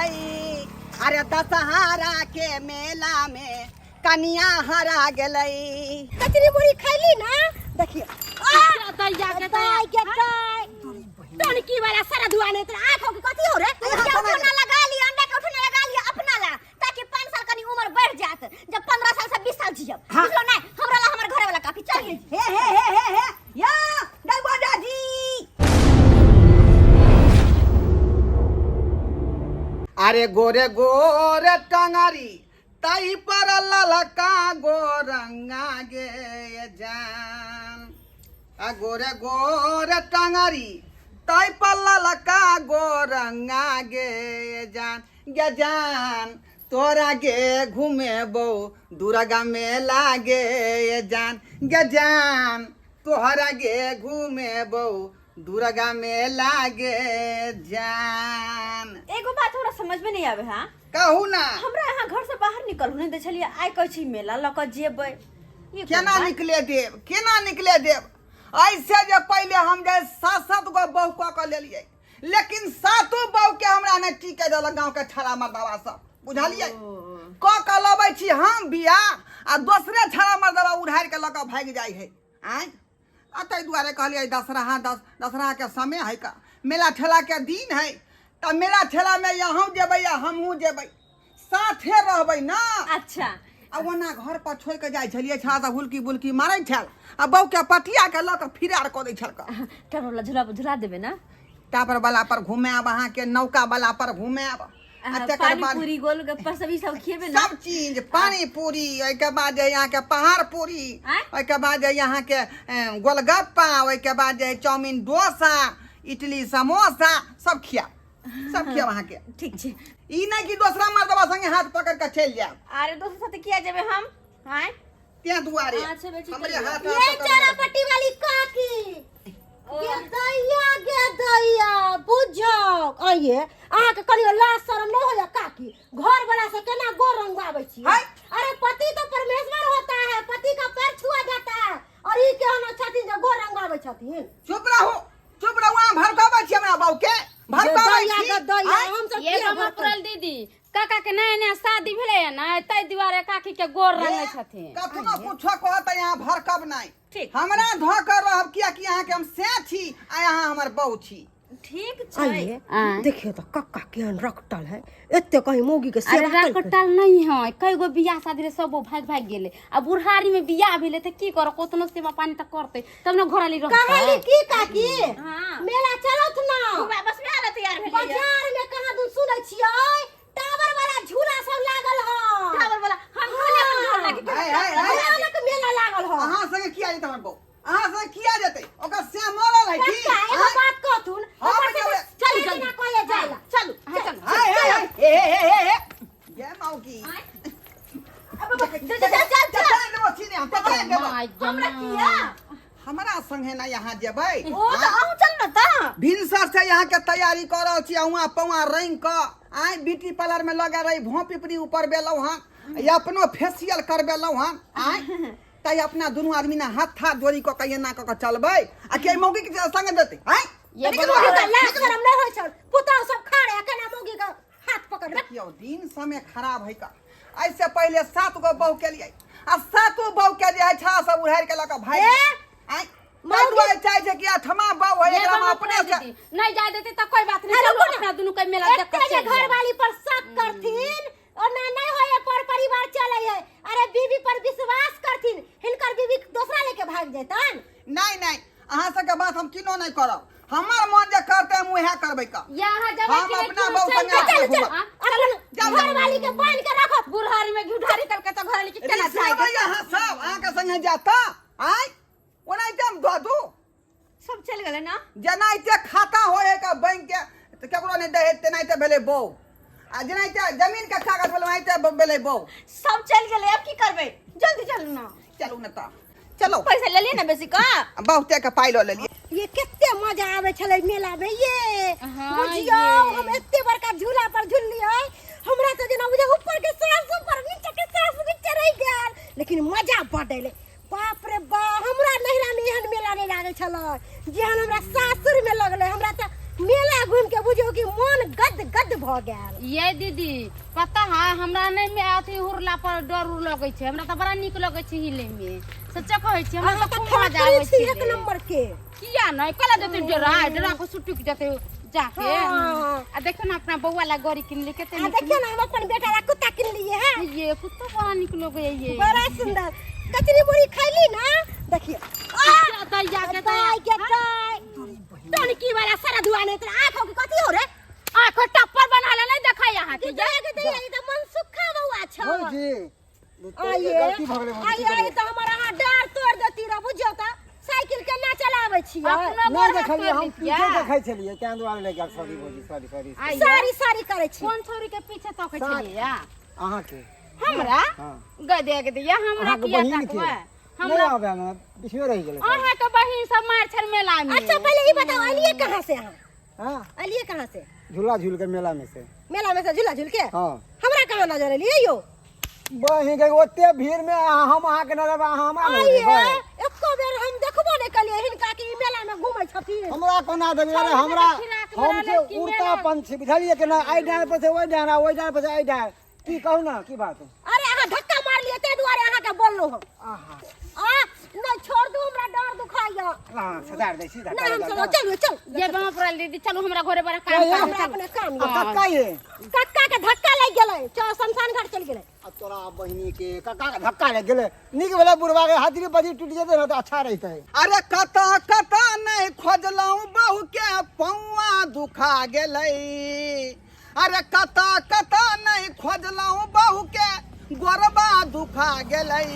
गेलै। अरे दशहरा के मेला में कनिया हरा गेलै। कचरी मुड़ी खैली ना, देखिए दैया के दाई के दाई टनकी वाला सारा धुआ नहीं तोरा आंख हो के कथी हो रे? के उठौना लगा लिया, अंडा के उठौना लगा लिया अपना ला, ताकि 5 साल कनी उम्र बढ़ जात, जब 15 साल से 20 साल जियब। हाँ। बुझलो नहीं? हमरा ला हमर घरे वाला काफी। चल गेल। हे हे हे हे हे या डलबा दादी। अरे गोरे गोरे टंगरी ताई पर ललका गोरंगा गे जान, आ गोरे गोरे टंगरी ताई पर ललका गोरंगा गे जान, गे जान तोरा गे घुमेबो दुर्गा मेला गे जान, गे जान तोहरा गे घुमेबो दुर्गा मेला गे जान। एगो बात हमरा समझ में नहीं आवे। हां, कहू ना। हमरा यहाँ घर से बाहर निकलू नहीं दे छलिए, आइ कहै छी मेला लऽ कऽ जेबै। ई कोन केना बात? निकले देव, केना निकले देव? ऐसे जे पहले हम जे 7-7 गो बहू कऽ के लेलिए, लेकिन सातो बहू के हमरा नहि टीके देलक गाँव के छड़ा मर्दवा सब, बुझलिए? कऽ के लबै छी हम बियाह आ दोसरे छड़ा मर्दवा उधारि के लऽ के भागि जाइ है। आँय, आ ताहि दुआरे कहलियै दशहरा, दशहरा के समय है का, मेला ठेला के दिन है, तऽ मेला ठेला में अहूँ जेबै आ हमहूँ जेबै, साथे रहबै ना। अच्छा। आ ओना घर पर छोड़ि के जाइ छलियै, छड़ा सब हुलकी बुलकी मारै छल आ बहू के पटिया के लऽ के फिरार कऽ दै छल। टावर वाला झूला पर झूला देबै ना? टावर वाला पर घुमायब अहाँके, नौका वाला पर घुमायब आ तकर पानी बाद पूरी गोलगप्पा सब ई सब खिएबै ना? सब चीज, पानी पूरी, ओहिके बाद जे अहाँके पहाड़ पूरी, आँय? ओहिके बाद जे अहाँके गोलगप्पा, ओहिके बाद जे चाउमीन डोसा, इडली समोसा, सब खियाब, सब खियाब अहाँके। ठीक छै। ई नहि कि दोसरा मर्दबा संगे हाथ पकड़ के चलि जायब। अरे दोसर साथे किया जेबै हम? आँय? तें दुआरे अच्छा, बेटी, हमरे चलि हाथ ये हाथ पकड़ चारा पट्टी वाली काकी गे दैया, गे दैया, बुझो आइए अहाँके कनियो लाज शरम नहि होइया काकी? घर वाला से केना गोर रंगवाबै छी? है? अरे पति तो परमेश्वर होता है, पति का पैर छुआ जाता है, और ई केहन छथिन जे गोर रंगवाबै छथिन? चुप रहू, चुप रहू। अहाँ भड़काबै छी हमरा बाबू के, भड़काबै दैया छी। गे दैया, आँय? हम सब ये किया बाबा भड़कल? पुरल दीदी, काका के नया नया शादी भेलै है ना, ताहि दुआरे काकी के गोर रंगै छथिन। कखनो कुछो कहत यहाँ भड़कब नहि। ठीक। हमरा धऽ कऽ रहब, कियाकि अहाँके हम से छी आ अहाँ हमर बहू छी। ठीक छै। आइए आँय? देखियो तो कक्का केहन रखटल है, एते कहीं मौगी के अरे सेवा केलकै। रखटल नहीं है, कई गो बियाह शादी रहे सब भाग भाग गेले, आ बुढ़ारी में बियाह भेले तऽ की करब? कोतनो सेवा पानी तऽ करते तब ने घरवाली कहली रहतै। की काकी, हाँ। मेला चलत ना? बस में आला तैयार भेलियै। बाजार में कहाँ दूर सुनै छियै टावर वाला झूला सब लागल ह। टावर वाला हम कहलियै अपन घर लागे। आय, आय, आय। भयानक मेला लागल ह। अहाँ संगे किया जेतै हमर बहू? अहाँ संगे किया जेतै? ओकर से मरल है की? कक्का, एगो आँय? बात कहथुन, हाँ, हमर बजाबै। सबके चलू, चलू जल्दी। ना कहले जाय ला। चलू, हाँ, चलू। हाय, हाय, हाय। हे हे हे हे हे जय माऊ की। चल चल चल चल। चटाइ देबो छी ने हम, चटाइ देबो। My हमरा जमा। किया? हमरा संगे ना यहाँ जेबै। ओ तऽ अहूँ चल न तऽ। भिनसर से यहाँ के तैयारी कर रहल छी, हुआं पौआ रंग कऽ आइ ब्यूटी पार्लर में लगा रही, भों पिपरी ऊपर बेलहुँ हन, या अपनो फेसियल करबेलहुँ हन। आइ तै अपना दुनू आदमी ना हाथ हाथ जोड़ी कऽ के एना कऽ के चलबै आ के मौगी के संगे देतै? आइ ये निकलू बड़ा अहाँ। हुनका लाज शरम नहि होइ छल, पुतहु सब खा रहे, केना मौगी के हाथ पकड़बै? देखियौ दिन समय खराब है का। ऐसे पहले 7 गो बहू के लिए आ सातो बहू के जे है छा सब उड़ारि के लऽ के भागि ए? गेल। आइ ताहि दुआरे चाहै छै कि आठमा बहू है, ये एकरा हम बाबा अपने पुरल से दीदी, नहीं जाय देते तऽ कोई बात नहीं, अरे चलू रुको ना। अपना दुनू के मेला देख एते के जे चलि जायब। घरवाली पर शक करथिन ओना नहीं होय, पर परिवार चले है। अरे बीवी पर विश्वास करथिन, हिनकर बीवी दोसरा लेके भाग जेतन। नहीं नहीं, अहाँ सबके बात हम किनो नहीं करब, हमर मन जे करते हम उएह करबै का। यहाँ जेबै हम कि नहि अपना केओ बहू चलि संगे जायब। चलू, चलू। हाँ? अपन जाउ, जाउ। घरवाली के बांध के रखो। बुढ़ारी में घी ढारी करके तऽ घरवाली के केना जाय? रिसियाबै अहाँ सब, अहाँके संगे जाता आइ ओनाहिते हम दऽ दू। सब चलि गेलै ना? जेनाहिते खाता होइ है का बैंक के तऽ केकरो नहि दै है, तेनाहिते भेलै बहू, आ जेनाहिते जमीन के कागज भेलै ओनाहिते भेलै बहू। सब चलि गेलै, आब की करबै? जल्दी चलू ना। चलू ने तऽ चलो। पैसा लेलियै ना बेसी का? बहुते के पाइ लऽ लेलियै। ये कते मजा आवे छलै मेला में ये। हाँ, बुझियौ ये। हम एते बड़का झूला पर झुललियै, हमरा तऽ जेना बुझे ऊपर के सांस ऊपर नीचे के सांस नीचे रहि गेल, लेकिन मजा बड एलै। बाप रे बा, हमरा नैहरा में एहन मेला नहि लागै छलै जेहन हमरा सासुर में लगलै। हमरा तऽ मेला घूमि के बुझ बुझियौ कि मन गद गद भऽ गेल। ये दीदी पता है हमरा नहीं में अथी हुरला पर डर उर लगै छै, हमरा तऽ बड़ा नीक लगै छै हिले में, सच्चा कहै छी हमरा अहाँ तऽ तऽ खूब मजा ठोकरी आबै छी छै। एक नंबर के। किया नहीं कला जेतै डरा डरा के सुटुक जेतै जाके। हाँ। आ देखो ना अपना बौआ ला गड़ी किनले कते आ नीक। देखियौ ना हम अपन बेटा ला कुत्ता किनलिए है। ये कुत्ता बड़ा नीक लगै ये। बड़ा सुंदर कचरी मुड़ी खैली ना देखियौ। दैया के दाई के दाई टनकी वाला सारा धुआ नहीं तोरा आँख हो के कथी हो रे? आँख टप्पर बना ले नहीं देखै अहाँ के। दैया के दैया ई त मन सुखा बौआ छौ। भौजी आइए गलती भऽ गेलै भौजी, आइए आइए तऽ हमर अहाँ डाँर तोड़ि देती रह बुझियौ तऽ साइकिल केना चलाबै छियै? अपनो नहि गोर हाथ देखलियै तोड़ि हम लेतियै। पीछे देखै छलियै ताहि दुआरे लागि गेल। सॉरी भौजी, सॉरी सॉरी। आइए। सारी सारी करै छी। कोन छौरी के पीछे तकै छलियै? अहाँके। हमरा? हाँ। गदे के दिया हमरा अहाँके किया बहिन के। तकबै? नहि हमरा आबै, हमरा पिछुए रहि गेलै। अहाँ के बहिन सब मार छल मेला में। अच्छा पहिले ई बताउ अलिए कहाँ से अहाँ? हाँ अलिए कहाँ से? झूला झूल के मेला में से। मेला में से झूला झूल के? हाँ। हमरा कहाँ नजर एलियै यौ? बहिन के ओते भीड़ में हम अहाँके नजर अहाँ हमरा नजर आइए एबै? एको बेर हम देखबो नहि कलियै हिनका कि ई मेला में घूमै छथिन। हमरा कोना देबै? अरे छौड़ी हमरा तऽ फिराक हम में छै रहलै कि उड़ता मेला? पंछी बुझलियै कि नहि? एहि डाँड़ पर से ओहि डाँड़ आ ओहि डाँड़ पर से एहि डाँड़। की कहू ना की बात? अरे अहाँ धक्का मारलियै ताहि दुआरे अहाँके बोललहुँ हम। आहा आ नहि छोड़ दू हमरा डाँड़ दुखाइया। हाँ सजार दै छी धक्का नहि हम लगा चलो कऽ। चलू चल। ये बाप रे दीदी चलू हमरा घरे बड़ा काम ये, काम। हमरा अपने काम आ यऽ। कक्का ये कक्का के धक्का लागि गेलै चल शमशान घाट चलि गेलै। आ तोरा बहिनी के कक्का के धक्का लागि गेलै। नीक भेलै बुढ़वा के हाजिरी बजी टूटि जेतै ने तऽ अच्छा रहितै। अरे कतऽ कतऽ नहि खोजलहुँ बहू के पौआ दुखा गेलै। अरे कतऽ कतऽ नहि खोजलहुँ बहू के गोरबा दुखा गेलै।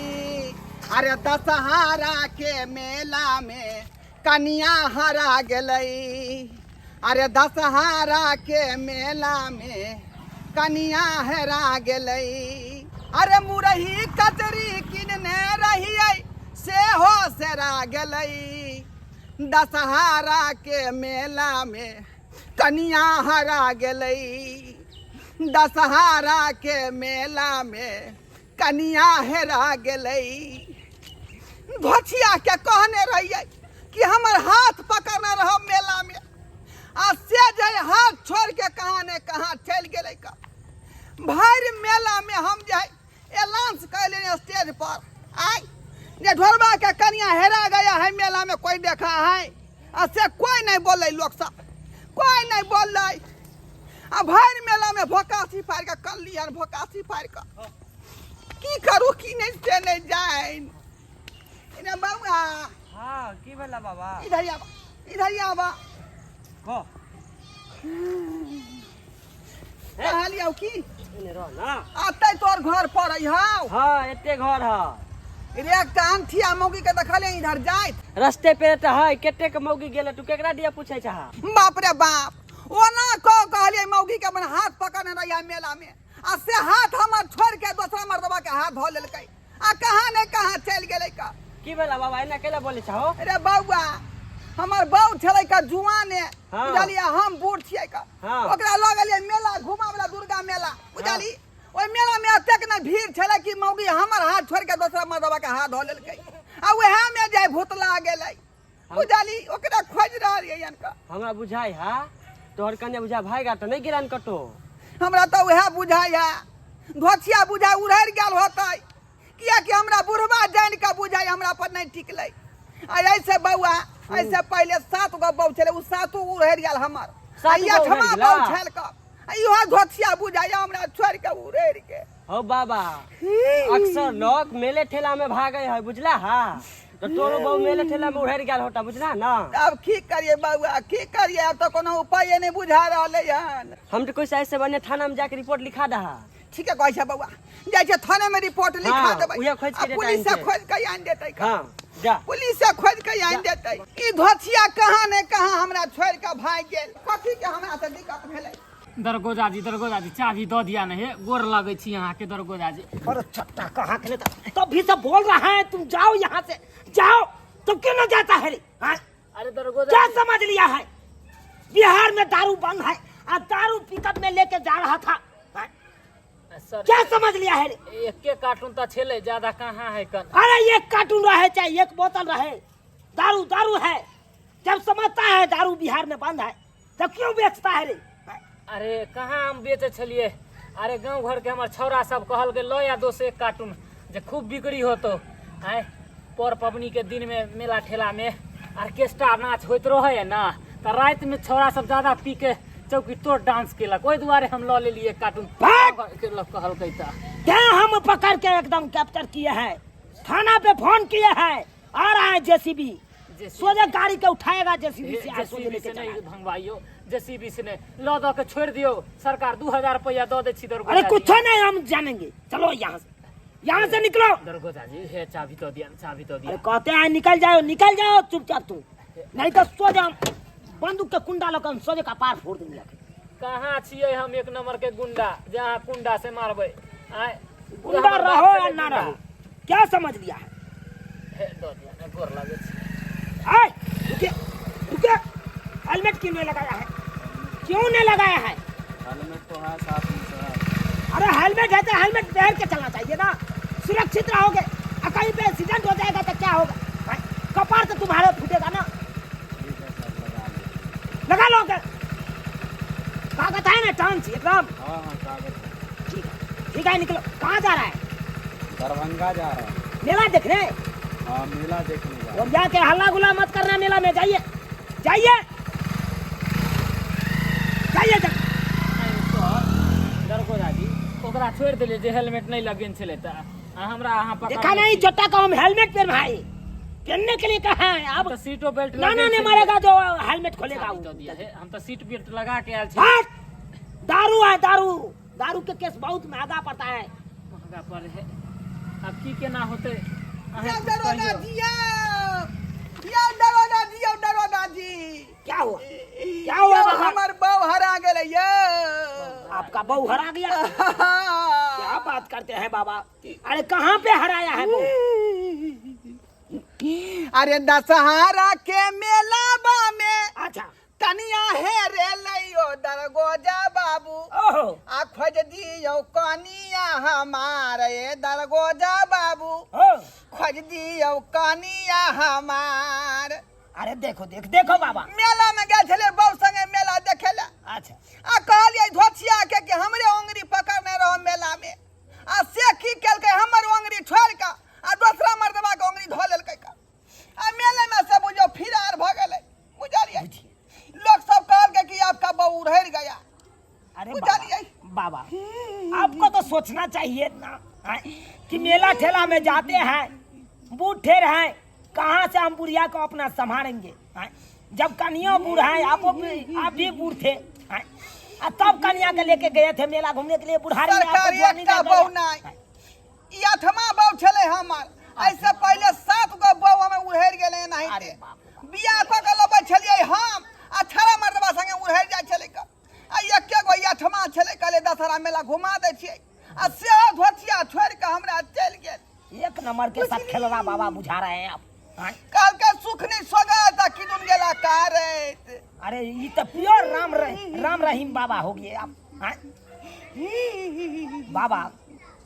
अरे दशहरा के मेला में कनिया हरा गेलै। अरे दशहरा के मेला में कनिया हेरा गेलै। अरे मुरही कचरी किनने रहियै सेहो सेरा गेलै। दशहरा के मेला में कनिया हरा गेलै। दशहरा के मेला में कनिया हेरा गेलै। धोछिया के कहने रहियै कि हमर हाथ पकड़ने रहो मेला में, आ से जे हाथ छोड़ के कहाँ ने कहाँ चलि गेलै। का भरि मेला में हम जे एलांस कैले स्टेज पर आय जे ढोरबा के कनिया हेरा गया है मेला में कोई देखा है, आ से कोई नहीं बोललै, लोक सब कोई नहीं बोललै। आ भरि मेला में भोकासी फाड़ि कऽ कनलियन, भोकासी फाड़ि कऽ की करू की नहीं से नहीं जानि। इने बौआ। हाँ की भेला बाबा? इधर आबा इधर आबा। कह कहलियौ की एने रह ना। अतै तोर घर पर हौ? हाँ एते घर है। रे एकटा अंठिया मौगी के देखलियै इधर जाइत रस्ते पे तऽ है कते के मौगी गेलै तू केकरा दिया पूछै छहा? बाप रे बाप ओना कह कहलियै मौगी के अपन हाथ पकड़ने रहिया मेला में, आ से हाथ हमर छोड़ के दोसरा मर्दबा के हाथ धऽ लेलकै आ कहाँ ने कहाँ चलि गेलै का। की भेला बाबा एना केला बोलै छहो? अरे बौआ हमर बौ छलै का जुआने। हाँ। बुझलियै हम बूढ़ छियै का। हाँ। ओकरा लऽ गेलियै मेला घुमाबला दुर्गा मेला बुझली। ओहि मेला में एतेक ने भीड़ छलै कि मौगी हमर हाथ छोड़ के दोसरा मर्दबा के हाथ धऽ लेलकै आ उएह में जाय भूतला गेलै बुझली। ओकरा खोजि रहल यऽ का। हमरा बुझाइ हा तोहर कन्या बुझा भाई तऽ नहि गेलन कतौ। हमरा तऽ उएह बुझाइया धोछिया बुझाइ उड़ैर गेल होतै, कियाकि हमरा बुढ़बा जानि कऽ बुझाइ हमरा पर नहि टिकलै। आ ऐसे बौआ ऐसे पहिले 7 गो बौ छलै ओ सातो उड़ैर गेल हमर। सात आ गो उड़ैर 8वां गेला? बौ छल कऽ आ इहो धोछिया बुझाइया हमरा छोड़ि कऽ उड़ैर के। हो बाबा अक्सर लोग मेले ठेला में भागे है बुझला हा, तो तोरो बहु मेले ठेला में उड़ैर गेल होता बुझला ना। आब की करिए बौआ की करिए, आब तऽ कोनो उपाय नहि बुझा रहलै हन। हम तो कोई ऐसे बने थाना में जाके रिपोर्ट लिखा दहा। ठीक है कहै छै बौआ जाइ छै थाने में रिपोर्ट लिखा हाँ, देबै। उहे खोजि के आ देतै पुलिस से आनि के। खोजि के आनि देतै। हाँ जा पुलिस से खोजि के आनि देतै। ई धोछिया कहाँ ने कहाँ हमरा छोड़ि के भागि गेल, कथी के हमरा से दिक्कत भेलै? दरगोजा जी दरगोजा जी चाभी दऽ दिया ने हे, गोर लगै छी अहाँके दरगोजा जी। अरे चट्टा कहाँ के लेता तभी से बोल रहा है तुम जाओ यहाँ से जाओ, तो क्यों ना जाता है रे? हाँ? अरे दरगोजा क्या समझ लिया है बिहार में दारू बंद है और दारू पिकअप में लेके जा रहा था, हाँ? सर क्या समझ लिया है रे? एके कार्टून तऽ छेलै, ज्यादा कहाँ है कन। अरे एक कार्टून रहे चाहे एक बोतल रहे, दारू दारू है। जब समझता है दारू बिहार में बंद है तो क्यों बेचता है रे? अरे कहाँ हम बेचै छलियै। अरे गाँव घरके हमर छौड़ा सब कहलकै लऽ आ दोस्त एक कार्टून जे खूब बिक्री होतो। आँय पर पबनीके दिनमे मेला ठेलामे ऑर्केस्ट्रा नाच होइत रहै है ना, तऽ रातिमे छौड़ा सब ज्यादा पी के चौकी तोड़ डांस केलक, ओहि दुआरे हम लऽ लेलियै एक कार्टून। कहलकै तऽ तें हम पकड़ के एकदम कैप्चर किए हैं, थाना पे फोन किए हैं, आ रहा है जेसीबी, सोझे गाड़ी के उठाएगा जेसीबी से, आ सोझे जेसीबी लेके से चला। नहीं भंगवाइयो, जेसीबी से नहीं लऽ दऽ के छोड़ि दियौ सरकार, 2000 रुपया दऽ दै छी दरोगा। अरे कुछ नहीं हम जानेंगे, चलो यहाँ से, यहाँ से निकलो। दरोगा जी हे चाबी दऽ दिया, चाबी दऽ दिया। अरे कहते हैं निकल जाओ, निकल जाओ चुपचाप तू, नहीं तो सोझे हम बंदूक के कुंडा लऽ के हम सोझे कपार फोड़ देंगे। कहाँ छियै हम एक नंबर के गुंडा जे अहाँ कुंडा से मारबै? आँय गुंडा हमर बाप रहो छलै या ना गुंडा। रहो, क्या समझ लिया है? हे दऽ दिया ने, गोर लागै छी। आए रुके रुके, हेलमेट क्यों नहीं लगाया है? क्यों नहीं लगाया है? हेलमेट तो है साथ में सर। अरे हेलमेट है तो हेलमेट पहन के चलना चाहिए ना, सुरक्षित रहोगे। और कहीं पे एक्सीडेंट हो जाएगा तो क्या होगा? भाई, कपार तो तुम्हारे फूटेगा ना। ठीक है सर, लगा लो। लगा लो कागज है ना चांस एकदम। हाँ हाँ कागज है। ठीक है ठीक है, निकलो। कहाँ जा रहा है? दरभंगा जा रहा है मेला देखने। हाँ मेला देखने जा रहा और जाके हल्ला गुल्ला मत करना मेला में, जाइए जाइए जाइए जा। दरगोजा जी ओकरा छोड़ि देलियै जे हेलमेट नहि लगेने छलै तऽ आ हमरा अहाँ पकड़ने देखा नहीं छी। जोटा का हम हेलमेट पहन भाई पहनने के लिए कहा है अब तऽ सीटो बेल्ट ना ना लगेने नहीं छलियै। मारेगा जो हेलमेट खोलेगा चाबी वो। दऽ दिअ हे, हम तऽ सीट बेल्ट लगा के आयल छी। हट! दारू है दारू, दारू के केस बहुत महंगा पड़ता है। महंगा पड़े है, आब की केना होतै अहाँ यौ किछु दरोगा कहियौ। जी यौ, यौ दरोगा जी, यौ दरोगा जी। क्या हुआ क्या हुआ यौ, बाबा? हमर बहू हरा गेलै यौ। आपका बहू हरा गया? क्या बात करते हैं बाबा, अरे कहाँ पे हराया है बहू? अरे दशहरा के मेला बा में अच्छा कनिया हे रे लइयो दरगोजा बाबू, ओहो आ खोज दियौ कनिया हमार ए दरगोजा बाबू, ओ खोज दियौ कनिया हमार। अरे देखो देख देखो बाबा, मेला में गेल छलै बहू संगे मेला देखे ला। अच्छा आ कहलियै धोछिया के कि हमरे ओंगरी पकड़ने रहो मेला में, आ से की केलकै हमर ओंगरी छोड़ि कऽ आ दोसरा मर्दबा के ओंगरी धऽ लेलकै का। आ मेले में से बुझियौ फिरार भऽ गेलै, बुझलियै? लोग सब कहलकै कि आपका बहू उड़हरि गया। अरे बुझलियै? बाबा, बाबा आपको तो सोचना चाहिए ना हैं, कि मेला ठेला में जाते हैं, बूढ़ ठेर हैं, कहाँ से हम बुढ़िया को अपना संभालेंगे? हैं? जब कनिया बूढ़ है, आप भी बूढ़ थे, हैं? आ तब कनिया के लेके गए थे मेला घूमने के लिए, बुढ़ारी में आपको सरकारी जवानी एकटा लग गया। बहू नहि, ई आठमा बहू छलै हमर। एहिसँ पहिले 7 गो बहू हमे उड़हरि गेलै एनाहिते। बियाह कऽ के लबै छलियै हम, आ छड़ा मर्दबा संगे उड़हरि जाइ छलै कऽ। आ एके गो ई आठमा छलै, कहलियै दशहरा मेला घुमा दै छियै, आ सेहो धोतिया छोड़ि कऽ हमरा चलि गेल। एक नंबर के साथ खेलवा बाबा बुझा रहे हैं आप। हाँ? कहलकै सुख नहि सोगत आ किदुन गेला कारैत। अरे ये तो प्योर राम रहीम बाबा हो गए आप। हाँ? बाबा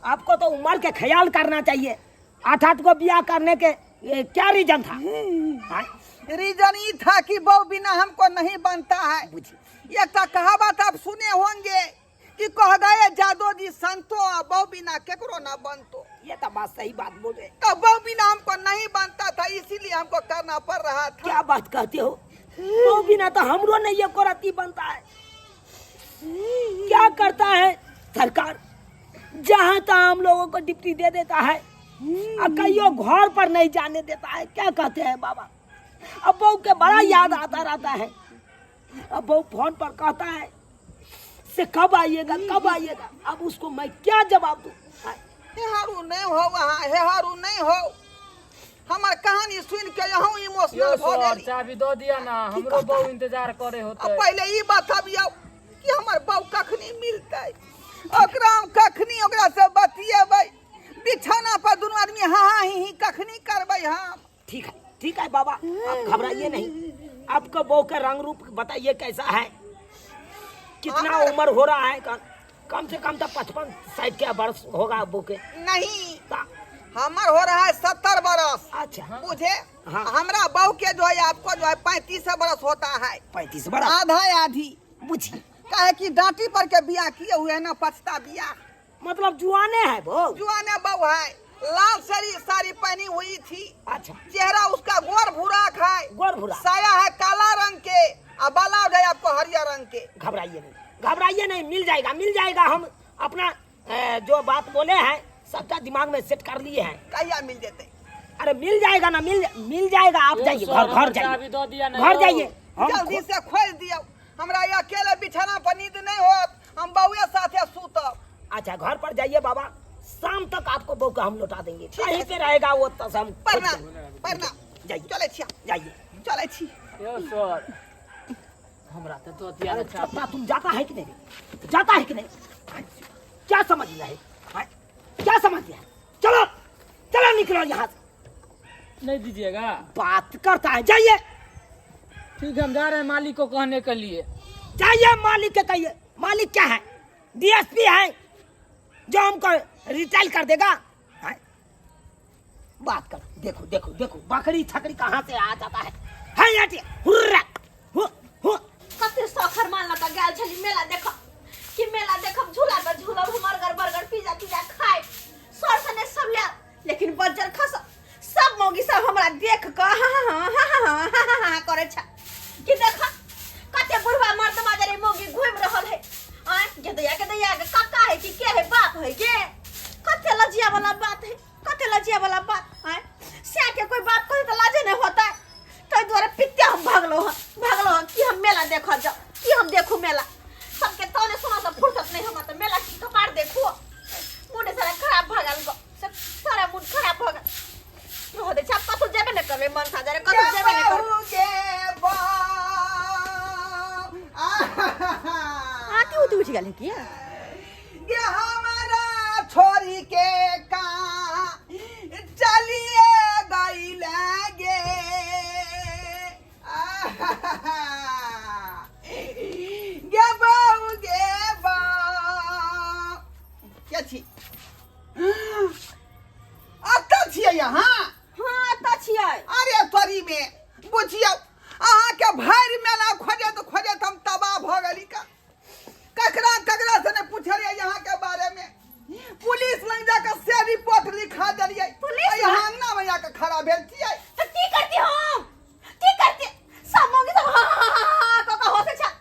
आपको तो उम्र के ख्याल करना चाहिए। 8-8 को ब्याह करने के ये क्या रीजन था? हाँ? रीजन ये था कि बहू बिना हमको नहीं बनता है। बुझिए। एक कहावत आप सुने होंगे कि कह गए जादो जी संतो आ बहू बिना केकरो ना बनतो। ये तो बात सही बात बोले। तो बहू बिना हमको नहीं बनता था, इसीलिए हमको करना पड़ रहा था। क्या बात कहते हो, बहू बिना तो हमरो नहीं एको रत्ती बनता है। क्या करता है सरकार, जहाँ तहाँ हम लोगों को डिप्टी दे देता है और कईयों घर पर नहीं जाने देता है। क्या कहते हैं बाबा, अब बहू के बड़ा याद आता रहता है। अब बहू फोन पर कहता है से कब आइएगा कब आइएगा, अब उसको मैं क्या जवाब दूं? हे हारू नहीं हो वहाँ, हे हारू नहीं हो। हमार कहानी सुन के यहूं इमोशनल यौ भऽ सर, गेली। चाबी दऽ दिअ ना, हमरो बहू इंतजार करे होतै। आ पहिले ई बतबियौ कि हमर बहू कखनी मिलतै, ओकरा हम कखनी ओकरा से बतियेबै, बिछौना पर दुनू आदमी हाँ हाँ ही ही कखनी करबै हम। ठीक है ठीक है बाबा, आप घबराइए नहीं। आपका बहू का रंग रूप बताइए कैसा है, कितना उम्र हो रहा है? कम से कम तो 55-60 के वर्ष होगा बहू के। नहीं, हमर हो रहा है 70 बरस। अच्छा। बुझे? हाँ। हमरा बहू के जो है आपको जो है 35 बरस होता है। 35 बरस? आधा आधी। बुझिए। काहे कि डांटी पर के बियाह किए हुए है ना, पछता बियाह। मतलब जुआने है वो? जुआने बहू है, लाल साड़ी साड़ी पहनी हुई थी। अच्छा। चेहरा उसका गोर भूराक है। गोर भूरा। साया है काला रंग के और ब्लाउज है आपको हरियर रंग के। घबराइए नहीं, घबराइए नहीं, मिल जाएगा, मिल जाएगा। हम अपना जो बात बोले हैं सबका दिमाग में सेट कर लिए हैं। कहिया मिल जेते? अरे मिल जाएगा ना, मिल मिल जाएगा। आप यो जाइए सर, घर, घर हमर जाइए, चाबी दऽ दिया ना घर यौ। जाइए। हम जल्दी से खोज दियो, हमरा अकेले बिछाना पर नींद नहीं होत, हम बहुए साथे सुतब। अच्छा घर पर जाइए बाबा, शाम तक आपको बहू का हम लौटा देंगे। ठीक है। कहीं पे रहेगा वो तो हम खोज प्रणाम, देंगे। प्रणाम। जाइए। चले छी, जाइए। चले छी। यौ सर, हमरा तऽ दऽ दिया अरे ना चाबी। चप्पा, तुम जाता है कि नहीं? जाता है कि नहीं? क्या समझ लिया है? हाँ? क्या समझ लिया है? चलो चलो निकलो यहाँ से। नहीं दीजिएगा? बात करता है, जाइए। ठीक है, हम जा रहे हैं मालिक को कहने के लिए। जाइए मालिक के कहिए। मालिक क्या है? डीएसपी है जो हमको रिटायर कर देगा। हाँ? बात कर, देखो देखो देखो बकरी छकरी कहाँ से आ जाता है। है हटिए, हुर्रा, who, who. कते सखर मान लगा गेल छली मेला देख कि मेला देखब, झूला पर झूलब, हम बर्गर बर्गर पिज्जा तिज्जा खाए सर सने सब ले, लेकिन बज्जर खस सब मौगी सब हमरा देख क हा हा हा हा हा हा हा हा करे छ कि देख कते बुढ़वा मर्द माजरे मौगी घूम रहल है। आय गेदैया गेदैया के काका है कि के है बाप है के, कते लजिया वाला बात है, कते लजिया वाला बात। आय से के कोई बात कहे त लाजे नहीं होता है, तै दुआरे पित्ते हम भागलो हन, भागलो हन कि हम मेला देखऽ जाउ, कि हम देखू मेला। सबके तौने सुना से फुर्सत नहीं हमरा त मेला की कपार देखू। मूड सारा खराब भऽ गेल गो, सारा मूड खराब भऽ गेल। रह दे छै, आब कतौ जेबे नहि करबै, मन सा जरे कतौ जेबे नहि करबै। बहू गे बहू, आहा। आती उती उठि गेल है की? गे हमारा छोरी के का चलिए गई लगे। आहा। गे बहू गे बहू। के छी? अतऽ छियै अहाँ? हाँ अतऽ छियै। अरे तोरी में बुझियौ अहाँके भरि मेला खोजैत खोजैत हम तबाह भऽ गेली। का ककरा ककरा से नहि पुछलियै अहाँके बारे में, पुलिस लग जाके से रिपोर्ट लिखा देलियै। पुलिस लग? यहाँ अंगना में आके खड़ा भेल छियै। तऽ की करती हम, की करती? सब मौगी सब हा हा हा हा कऽ कऽ हँसै छल।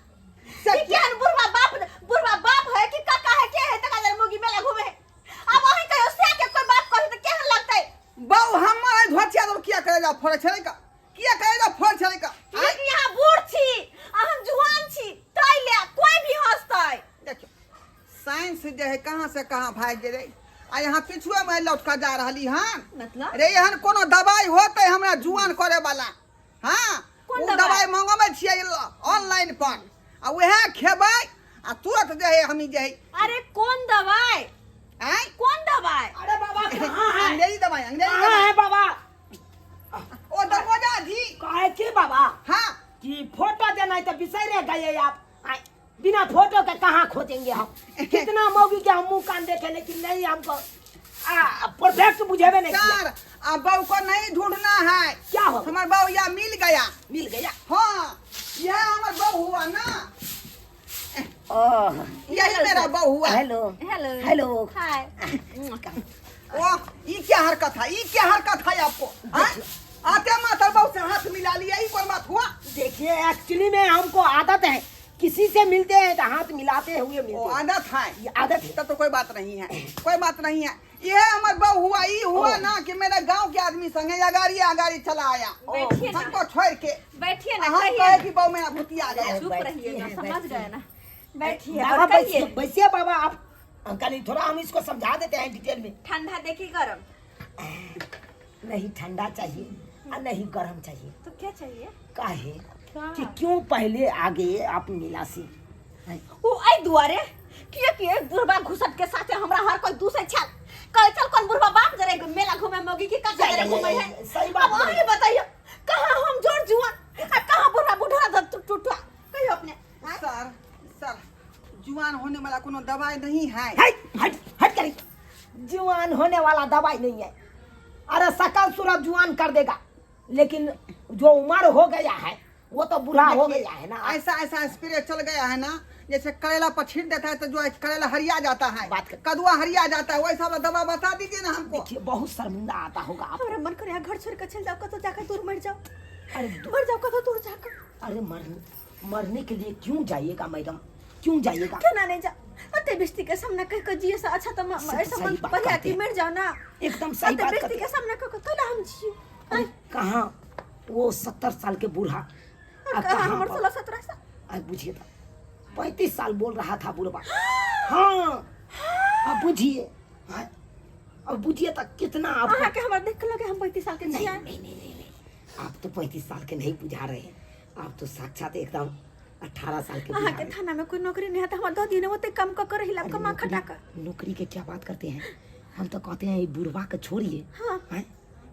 से कि केहन बुढ़वा बाप, बुढ़वा बाप है कि काका है के है तका जरे मौगी मेला घूमे है। अब अहीं कहियो से के कोई बात कही तऽ केहन लगतै? बौ हमर एहि धोतिया दर किया करे जा फोड़ै छलै का, किया करे जा फोड़ै छलै का? लेकिन यहाँ बूढ़ छी आ हम जुआन छी, तै ले कोई भी हंसतै। देखियौ साइंस जे है कहाँ से कहाँ भागि गेलै आ यहाँ पिछुए में लौट कऽ जा रहली हन। मतलब? रे एहन कोनो दवाई होतै हमरा जुआन करे वाला? हाँ, कोन ओ दवाई? दवाई मंगबै छियै ऑनलाइन पर आ उएह खेबै आ तुरंत जे है हमी जे है। अरे कोन दवाई? आँय? कोन दवाई? अरे बाबा कहाँ है? अंग्रेजी दवाई, अंग्रेजी कहाँ दवाई। है बाबा? ओ दरवाजा जी। कहे की बाबा? हाँ। कि फोटो देना है तो बिसरे गए आप। आय, बिना फोटो के कहाँ खोजेंगे हम? कितना मौगी के हम मुंह कान देखे लेकिन नहीं हमको परफेक्ट बुझेबे नहीं किया। सर, अब बहू को नहीं ढूंढना है। क्या हो? हमार बहू या मिल गया। मिल गया? हाँ, यह हमार बहू हुआ ना। ओह। यही मेरा बहू हुआ। हेलो। हेलो। हेलो। हाय। ओह, ई क्या हरकत है, ई क्या हरकत है आपको? हाँ? आते मातर बहू से हाथ मिला लिया, ई कौन बात हुआ? देखिए एक्चुअली में हमको आदत है, किसी से मिलते हैं तो हाथ मिलाते हुए मिलते ओ, हैं। आदत है। ये आदत है। तब तो कोई बात नहीं है, कोई बात नहीं है। ये हमार बहू हुआ, ई हुआ ओ। ना कि मेरे गांव के आदमी संगे अगाड़ी अगाड़ी चला आया। बैठिए ना। हमको छोड़ के। बैठिए ना, हम कहिए कहे ना। कि बहू मेरा भूतिया गया। चुप बैठिए, रहिए ना, बैठिए। समझ गए ना। बैठिए बाबा, और कहिए। बैठिए, बैठिए बाबा, आप अंकल जी, थोड़ा हम इसको समझा देते हैं डिटेल में। ठंडा देखी गरम? नहीं ठंडा चाहिए और नहीं गरम चाहिए। तो क्या चाहिए? काहे कि क्यों पहले आगे आप मिला से? ओ आई दुआरे किया कि एक बुढ़वा घुसट के साथे हमरा हर कोई दूसरे छल कहे चल कौन बुढ़वा बाप जरे मेला घूमे मौगी की का जरे घूमे है। सही बात अब अहीं बताइयो कहां हम जोर जुआन आ कहां बुढ़वा बुढ़ा धर टूटा कहियो अपने। सर, सर जुआन होने वाला कोनो दवाई नहीं है। हट, हट, हट करी। जुआन होने वाला दवाई नहीं है। अरे सकल सूरत जुआन कर देगा, लेकिन जो उम्र हो गया है वो तो बूढ़ा हो देखिए, गया है ना। ऐसा ऐसा स्प्रे चल गया है ना, जैसे करेला पर छींट देता है तो जो है करेला हरिया जाता है, बात कर- कदुआ हरिया जाता है, वैसा वाला दवा बता दीजिए ना हमको। देखिए बहुत शर्मिंदा आता होगा आपको। हमरा मन करे घर छोड़ के चल जाओ, कतौ जाकर दूर मर जाओ। अरे मर जाओ कतौ दूर जाकर। अरे मरने के लिए क्यों जाइएगा मैडम, क्यों जाइएगा? केना नहीं जा, अते बेइज्जती के सामना कह के जिए से अच्छा तो सब ऐसा सही मन बात बढ़िया कहते कि हैं। मर जाओ ना। एकदम सही अते बात बेइज्जती कहते के सामना कह के कैला हम जिए? अरे कहाँ वो 70 साल के बूढ़ा, और अब कहाँ कहाँ हमर पर? 16-17 साल? अरे बुझिए तो 35 साल बोल रहा था बुढ़वा। हाँ अब बुझिए, हाँ, अब बुझिए तो कितना आप अहाँ के हमरा देख के लगे हम 35 साल के नहीं, छियै। नहीं, नहीं, नहीं, नहीं, आप तो 35 साल के नहीं बुझा रहे हैं, आप तो साक्षात एकदम 18 साल के अहाँ बुझा के रहे हैं। थाना में कोई नौकरी नहीं है तो हमरा दो दिन ओते काम क कर हिला अरे कमा खटा नौकरी क। नौकरी के क्या बात करते हैं, हम तो कहते हैं ये बुढ़वा के छोड़िए। हाँ। हैं?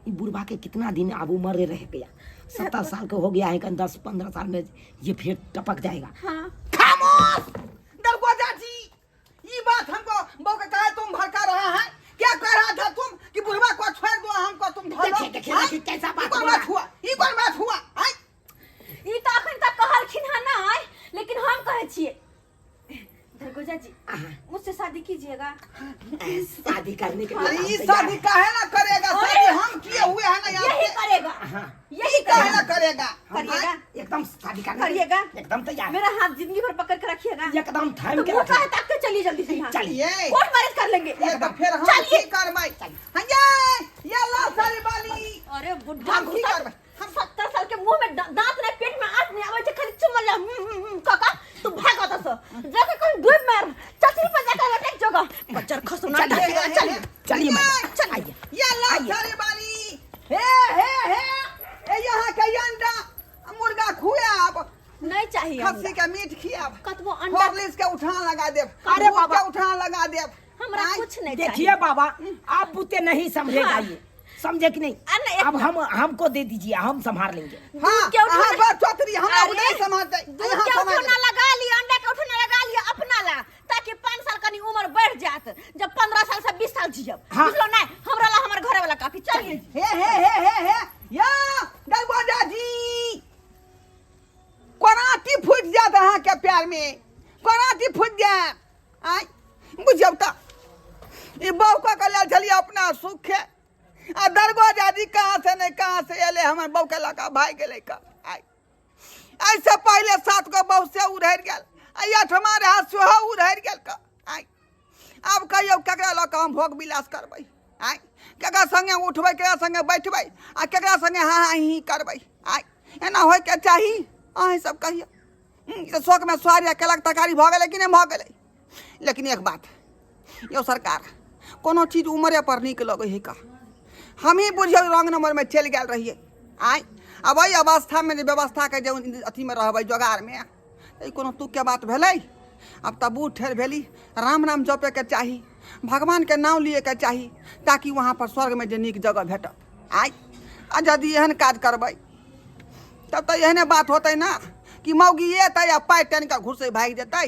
ये बुढ़वा के कितना दिन अब उम्र रह गया, 70 साल का हो गया है, कहीं 10-15 साल में ये फिर टपक जाएगा। हाँ। खामोश दरगोजा जी, ये बात हमको बहू के कहा तुम भड़का रहा है, क्या कह रहा था तुम कि बुढ़वा को छोड़ दो हमको तुम धरो? देखिए, देखिए, हाँ? देखिए, कैसा बात ई कौन बोला। बात हुआ, ई कौन बात हुआ? हाँ? ई तो अखन तक कहलखिन हँ नहीं, लेकिन हम कहै छियै दरगोजा जी मुझसे शादी कीजिएगा। शादी करने के लिए अरे हम ये तैयार शादी हैं। काहे ना करेगा? अरे! शादी हम किए हुए हैं ना यहाँ यही पे। करेगा। हाँ। यही काहे ना करेगा। करेगा? करिएगा। एकदम शादी करने के लिए करिएगा। एकदम तैयार। मेरा हाथ जिंदगी भर पकड़ के रखिएगा। एकदम थाम तो के मुंह रखिएगा। काहे ताकते चलिए जल्दी से यहाँ। चलिए। ये। कोर्ट मैरिज कर लेंगे। ये तो फिर हम चलिए। की करबै? हाँ, ये ला सारी बाली। अरे बुढ़ा हम की घुसा। करबै? हम 70 साल के मुंह में दांत नहीं, पेट में आंत नहीं आवे छै, खाली चुमल जा, हम्म, हम्म, हम्म, काका तू भाग ओतऽ से। जाके कहीं डूब मार, चचरी पर जाके लटक जोगा। बच्चर खसो ना, चलिए, चलिए, चलिए। चलिए मैडम, चलिए। ये ला आइए। सारी बाली। हे, हे, हे, ए यहाँ के अंडा मुर्गा खुआब। नहीं चाहिए खस्सी अंडा। के मीट खियाब। कतबो अंडा हॉर्लिक्स के उठान लगा देब। अरे दूध बाबा। के उठान लगा देब। हमरा आँय। कुछ नहीं देखिए चाहिए। बाबा, आप बुते नहीं समझेगा हाँ। ये, समझे कि नहीं? अरे एक अब हमको दे दीजिए, हम संभाल लेंगे। हाँ, दूध के उठौना- हाँ, बस चौधरी, हमरा अरे, नहीं संभालते। दूध यहाँ के संभाल उठौना लगा लिया, अंडा के उठौना लगा लिया अपना ला, ताकि 5 साल कनी उम्र बढ़ जात, जब 15 साल से 20 साल जियब। हाँ। बुझलो नहीं? हमरा ला हमर घरे वाला काफी। चलिए। हे, हे, हे, हे, हे, या, दरवाजा जी, कोराटी फूटि जात अहाँके प्यार में, कोराटी फूटि जात। आँय, बुझियौ तऽ ई बहू कऽ के लेल छलियै अपना सुखे, आ दरगोजा जी कहाँ से नहीं कहाँ से एलै, हमर बहू के लऽ कऽ भागि गेलै कऽ। आँय, एहिसँ पहिले 7 गो बहू से उड़हरि गेल, आ 8मा रहए सेहो उड़हरि गेल कऽ। आँय, आब कहियौ ककरा लऽ कऽ हम भोग विलास करबै? आँय, ककरा सङ्गे उठबै, ककरा सङ्गे बैठबै, आ ककरा सङ्गे हाँ हाँ ही ही करबै? आँय, एना होइके चाही? अहीं सब कहियौ। ई तऽ शौकमे स्वारि आ केलक तरकारी भऽ गेलै कि नहि भऽ गेलै? लेकिन एक बात यौ सरकार, कोनो चीज उमरे पर नीक लगै है का? हमही बुझियौ रॉन्ग नंबरमे चलि गेल रहियै। आँय, आब एहि अवस्थामे जे व्यवस्थाके जे अथीमे रहबै जोगारमे, ई कोनो तुकके बात भेलै? आब तऽ बूढ़ ठेर भेली, राम राम जपैके चाही, भगवानके नाम लिएके चाही, ताकि वहाँ पर स्वर्गमे जे नीक जगह भेटत। आँय, आ यदि एहन काज करबै तब तऽ एहने बात होतै ना कि मौगी एतै आ पाइ टानि कऽ घुसै भागि जेतै।